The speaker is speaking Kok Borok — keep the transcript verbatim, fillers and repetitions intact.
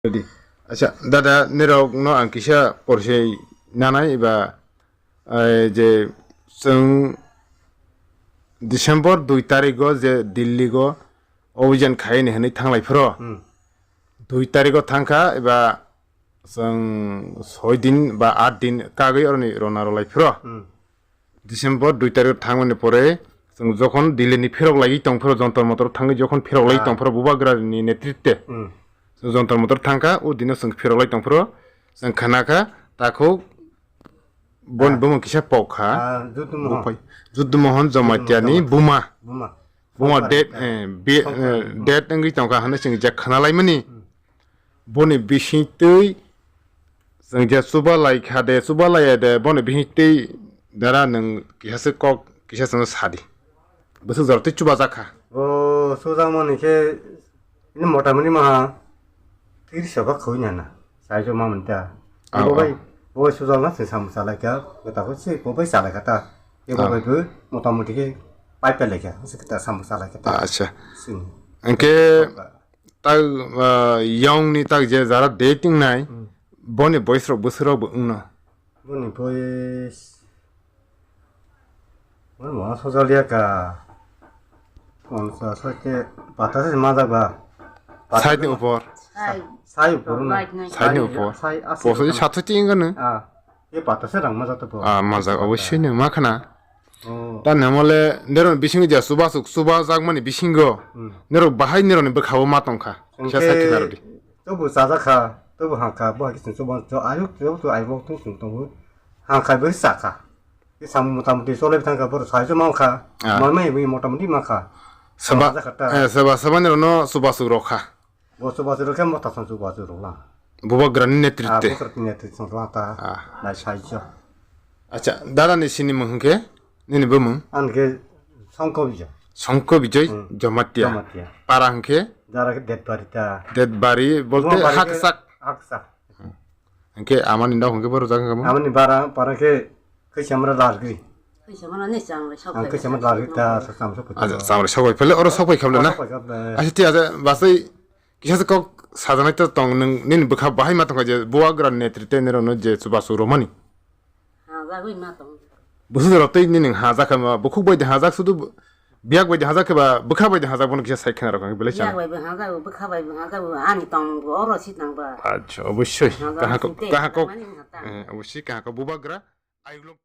Ready. Acha, dada, nirok no ang kisa porsai nanai eba, eh, je chwng December dui tarigo je Delhi go obijan khaini hwnwi thanglai phro. Hmm. Dui tarigo thangkha eba chwng soi din ba aat din kagwi oroni rona rolai phro. Hmm. December dui tarikh thangmani pore chwng jokhon Delhi ni phirok laiwi tong phiro, Jontor Montor thangwi jokhon phirok laiwi Ah. tong phiro Bubagra ni netritwe. Hmm. Chwng Jontor Montor thangkha, o dino chwng phirok lai tong phiro, chwng khana kha, takhuk bon Ah. bumung kisa pok kha. Ah, Juddu Mohon. Buphai-, Juddu Mohon Jamatia ni Jamatia. Buma. Buma. Buma Songkar date, kha. Eh, bi-, Songkar. Eh, date wngwi tong kha hwnwi chwng je khana laimani. Hmm. Boni bising twi chwng je chuba lai kha de, chuba laiya de, boni bising twi dara nwng kisa se kok kisa chwngno sadi. Bwswk jora twi chuba jak kha. O chujakmani khe ini motamoti maha tiris soba khoi nana. Saijo mamani ta. Ah, Bo bai, ah. Bo bai chujakna se samung salai kha, gota ko se bo bai salai kha ta. Ye bo Ah. bai bo motamoti khe pai pelai kha, se ta samung salai kha ta. Ah, acha. Sini. Hwnkhe tak, ah, yong ni tak je jara dating nai, Hmm. Boni boys rok bwswk rok bo wngno. Boni boys, boni bo sojal ya ka. Konsa sake patase majak ba. Side ni upor. Sai. Sai upor na. Light nai. Side ni upor. Sai aswk Poso di kana. Satho ti wngkha no. Ah, ye patase rang majak to po. Ah, majak obossoi no ma khana. Oh. Ta namole nero bisingo ja chuba suk chuba jakmani bisingo. Hmm. Nero bahai nero ni bwkhao ma tongkha. Kisa Hwnkhe sai khwna rwdi. Tobo chajak kha, tobo hang kha, bo hai khe chwng chuba, cho ayuk, cho, cho ayuk tong chwng tongo. Hang kha bai sa kha. Khe samung mota moti cholai thang kha, boro sai cho ma kha. Ah. Ma mai bai mota moti ma kha. Saba, Chajak kha ta. Eh, saba, saba nero no chuba suk rok kha. Bo chuba suk rok khe mota chwng chuba suk rok lang. Bubagra ni Ah, netritwe. Bubagra ni netritwe chwng lang ta. Ah. Nai sai cho. Acha, dada ni sini mung hwnkhe? Nini bumung? Ang khe Songko Bijoy. Songko Bijoy Hmm. Jamatia. Jamatia. Para hwnkhe? Jara khe Detbari ta. Detbari bolte Jamatia khe haksak. Haksak. Hwnkhe amani nok hwnkhe boro jaga kamo? Amani bara, para khe Kaisamra Largri. Kaisamra ni chang le sok Ang pai Kaisamra Largri ta sa sam sok pai. Aja, samra sok pai phele, oro sok pai khamle na? Sok pai khamle. Acha, ti aja, basai kisa se kok sajanai to tong nung, nini bwkha bahai ma tongkha je Bubagra ni netritwe nero no je chuba suk romani. Hajagwi ma tong. Bwswk rok tei nini hajak khe ma, bukhuk bai de hajak sudu, biyak bai de hajak khe ba, bwkha bai de hajak bono kisa sai khna rok ang belai chana. Biyak bai bo hajak, bwkha bai bo hajak, ani tong bo oro si tang ba. Acha, obossoi. Hajak Kaha ko, si te, kaha ko. Mani hata. Eh, obossoi kaha ko Bubagra. Ayuk lok.